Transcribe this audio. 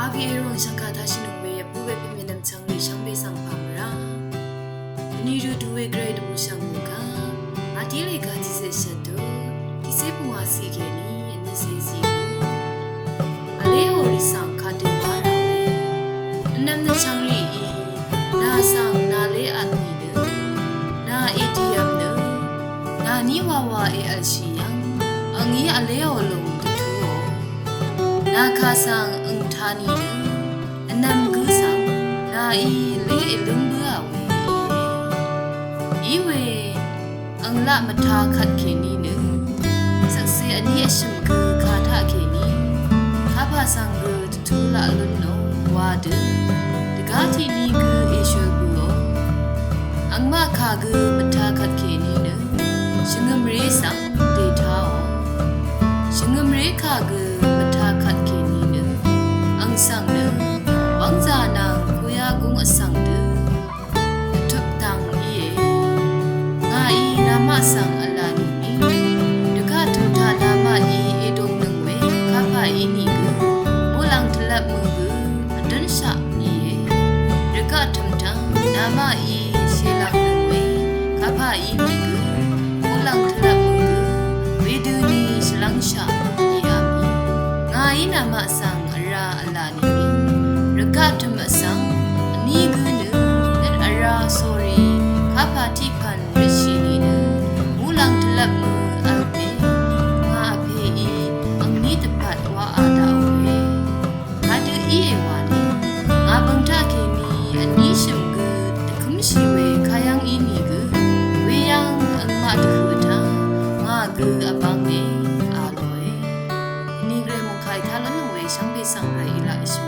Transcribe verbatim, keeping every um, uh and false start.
Api erong shvngkà tashì nøng we vpú we pèmè nvmchvng rì shvngbe svng pà mvrá. Vní rø du we gvray dvbù shvngmù gø. Mati lèga tiqsè shvt dø. Tiqsè pvngwà ciq kèní vní cé ciq. Vlé ò rì svng kadø pà rà we. Vnvm nvchvng rìí. Nà svng nà lé vt nìnø. Nà èdìvm nø. Nà ní wawa èvlshì yv̀ng. Angí vlé ò lùng dvtú ò. Nà kà svng ang tani nø, vnvm gø svng, nàí lé èlǿm bǿà we. Iwe, ang laq mvtā kvt kèní nø, shvkse vní vshø̀m gø kà taq kèní, kapà svng gø dvtú laq lún nò, wa dø, dvgá tiqní gø èshøl bøò. Angmaq kà gø mvtā kvt kèní nø, shvngø̀mré svng dètāò. Shvngø̀mré kà gø mvtā kvt kèní nø, ang svng nø, wv́ngzà nvng koyá gúng vsvng dø, vtøp dvng íe. Ngàí namaq svng v̄la nìni, dvgaq tø̀m taq namaqí èdongnøng we, kapà ínìgø, muqlàng tvlvp mø gø, vdǿnshaq íe. Dvgaq tø̀m taq namaqí shèlv̀ngnøng we, kapà ínìgø, muqlàng tvlvp mø gø, wedøni shvlv́ngshaq íá mì. Ngàí namaq svng vrá v̄la nìni, rvgaq tø̀m vsvng, vní gø nø, nøt vrá sórí, kapà tiqpv̀n rvshì nìnø, muqlàng tvlvp mø v̄l pè, ngà vpèí, angní dvpvt waqà daqò we. Kadø íe wa nì, ngà bø̀ng taqkèní vní shø̀m gø dvkǿmshì we kayv́ng ínìgø, weyv́ng angmaq dvhø̀ taq, ngà gø vbv́nge, a lòe. Vní gvray mòngkàí taq lv́n nòe shvngbe svng gvray í laq èshø̀m